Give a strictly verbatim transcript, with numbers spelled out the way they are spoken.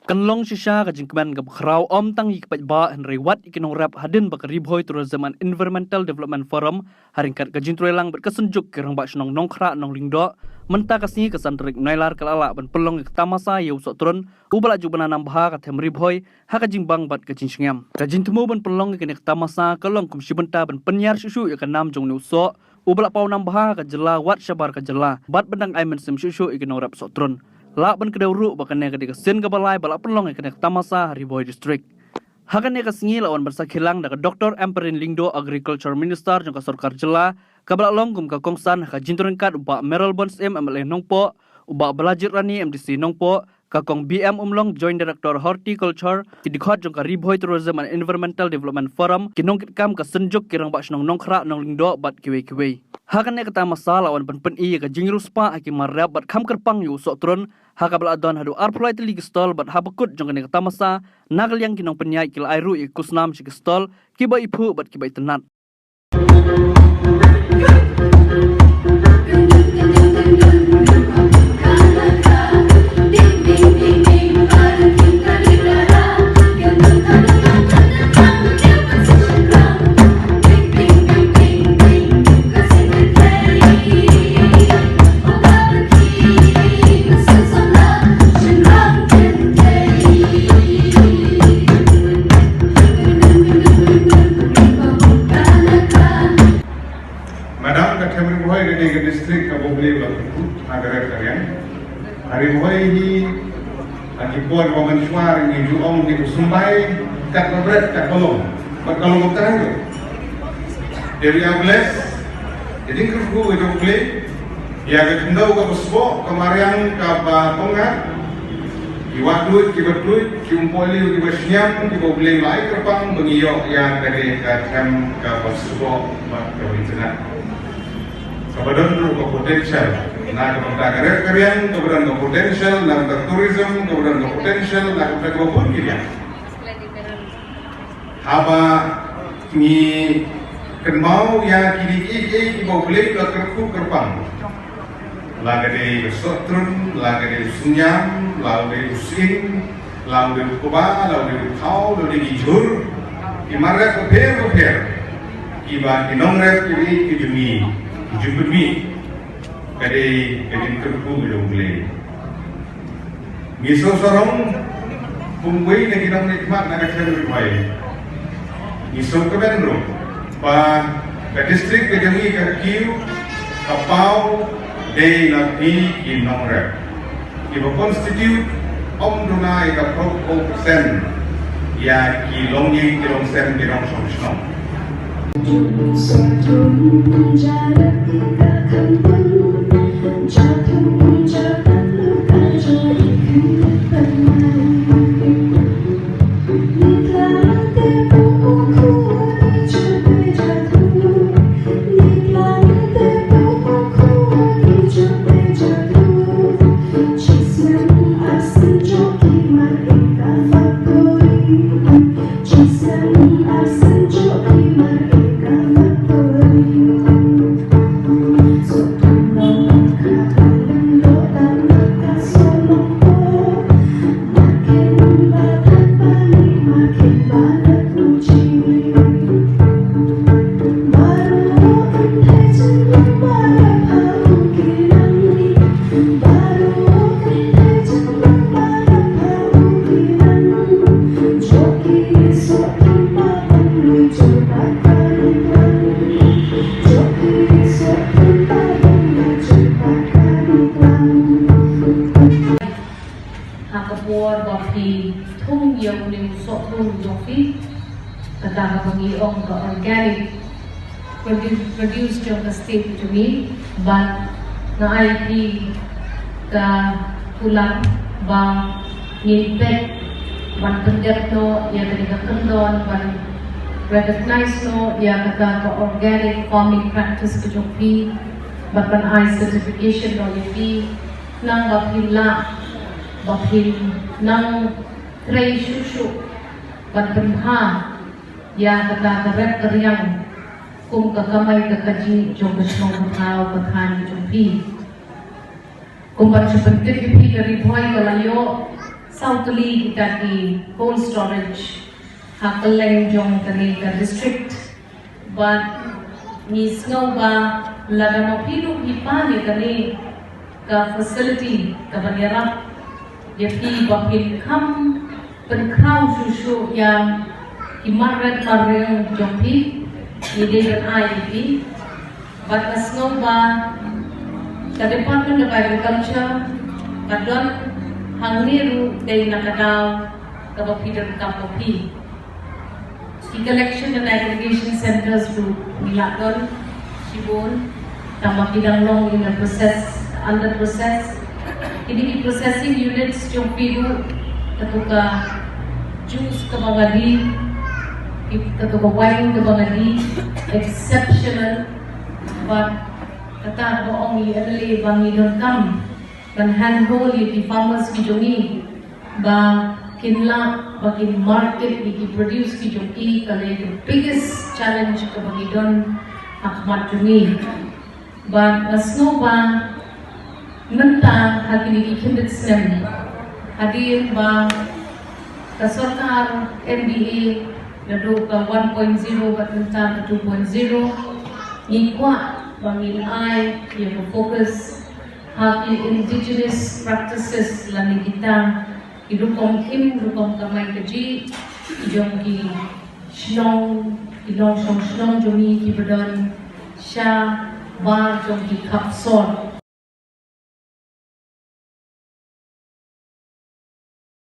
Kan long shisha ka jingkmen kaba khraw ym tang ïa ki paidbah hynrei wat ïa ki nongrep hadien ba ka Ri Bhoi Tourism and Environmental Development Forum ha ryngkat ka jingtrei lang bad ka Synjuk ki Rangbah Shnong Nongkhrah Nonglyngdoh mynta ka sngi ka san tarik Nailar ka la lah ban pynlong ïa ka tamasa ïa u Sohtrun uba la ju bna nam bha ka them Ri Bhoi ha ka jingbang bad ka jingshngaiñ. Ka jingthmu ban pynlong ïa kane ka tamasa ka long kum shi bynta ban pynïar shuh shuh ïa ka nam jong une u soh uba la paw nam bha ha ka jylla wat shabar ka jylla bad ban dang ai mynsiem shuh shuh ïa ki nongrep Sohtrun. Lah ban kdew ruh ba kane ka dei ka sien kaba lai ba la pynlong ïa kane ka tamasa ha Ri Bhoi District. Ha kane ka sngi la wan ban sakhi lang da ka Doctor Ampareen Lyngdoh, Agriculture Minister jong ka Sorkar Jylla, kaba la long kum ka kongsan ha ka jingtyrngkat u Bah Mayralborn Syiem, M L A Nongpoh, u Bah Balajied Rani, M D C Nongpoh, ka Kong B M Umlong, Joint Director Horticulture, ki dkhot jong ka Ri Bhoi Tourism and Environmental Development Forum, ki nongkitkam ka Synjuk ki Rangbah Shnong Nongkhrah Nonglyngdoh bad kiwei kiwei. Ha kane ka tamasa la wan ban pyni ïa ka jingriewspah ha ki mar rep bad kham kyrpang ïa u Sohtrun, ha kaba la don haduh arphew lai tylli ki stall bad ha bakut jong kane ka tamasa na ka liang ki nongpynïaid ki la ai ruh ïa ki khusnam sha ki stall kiba iphuh bad kiba itynnad. Madam, ka them Ri Bhoi ka dei ka district kaba U Blei u la kyrkhu ha ka red ka riang. Ha Ri Bhoi hi ha ki por ba mynshuwa ngi ju ong ngi u symbai kat ba bret kat ba long. Bad ka long kumta hi ruh. Dei ruh ïa bless. Ka jingkyrkhu ka jong U Blei. Ïa ka khyndew kaba sboh, ka mariang kaba tyrkhong. Ki wah tuid, kiba tuid, ki umpohliew, kiba shngiam, kiba U Blei u la ai kyrpang ba ngi ïoh ïa kane ka them kaba sboh bad kaba itynnad. Kaba don ruh ka potential na ka bynta ka red ka riang, kaba don ka potential na ka bynta tourism, kaba don ka potential na ka bynta kaba bun ki liang. Haba ngi kynmaw ïa kine kiei kiei kiba U Blei u la kyrkhu kyrpang, la ka dei u sohtrun, la ka dei u synñiam, la u dei u sying, la u dei u kba, la u dei u thaw, la u dei ki jhur, ki mar rep bapher bapher kiba ki nongrep kiba ïeit ki jong ngi ki ju pynmih. Ka dei ka jingkyrkhu ka jong U Blei. Ngi sngewsarong kum uwei na ki nongmihkhmat na ka them Ri Bhoi. Ngi sngewkmen ruh ba ka district ka jong ngi ka kiew ka paw dei na phi ki nongrep kiba constitute ym duna ïa ka phraphew percent ïa ki longïing ki longsem ki nongshong shnong. Ha ka por ba phi thung ïa une u sohtrun jong phi, kata kaba ngi ong ka organic produce, produce jong ka state jong ngi, bad nga ai phi ka kular ba ngin peit ban pyndep noh ïa kane ka kyndon, ban recognize noh ïa kata ka organic farming practice ka jong phi, bad ban ai certification noh ïa phi, khnang ba phin lah ba phin nang trei shuh shuh ban pynbha ïa kata ka rep ka riang kum ka kamai ka kajih jong ka shnong ka thaw ka thaiñ jong phi. Kum ban shu pyntip ïa phi, ka Ri Bhoi ka la ïoh Saw tylli kita ki cold storage ha kylleng jong kane ka district. Bad ngi sngew ba lada ma phi ruh phi pan ïa kane ka facility kaba ïarap ïa phi ba phin kham pynkhraw shuh shuh ïa ki marret marriang jong phi, ngi dei ban ai ïa phi. Bad nga sngew ba ka Department of Agriculture ka don hangne ruh dei na ka daw kaba phi donkam ma phi. Ki collection and aggregation centers ruh ngi la don shibun, tangba ki dang long in the process, under process. Kine ki processing units jong phi ruh, kato ka juice kaba nga die, ki- kato ka wine kaba nga die, exceptional. Bad kata kaba ong i M L A ba ngi donkam ban handhold ïa ki farmers ki jong ngi ba kin lah ba kin market ïa ki produce ki jong ki, ka dei ka biggest challenge kaba ngi don ha khmat jong ngi. Bad nga sngew ba mynta ha kine ki khyndiat snem, hadien ba ka sorkar M D A naduh ka one point zero bad mynta ka two point zero, ngi kwah ba ngin ai ïa ka focus ha ki indigenous practices lane kita ki rukom im rukom kamai kajih ki jong ki shnong, ki nongshong shnong jong ngi kiba don shabar jong ki khap sor.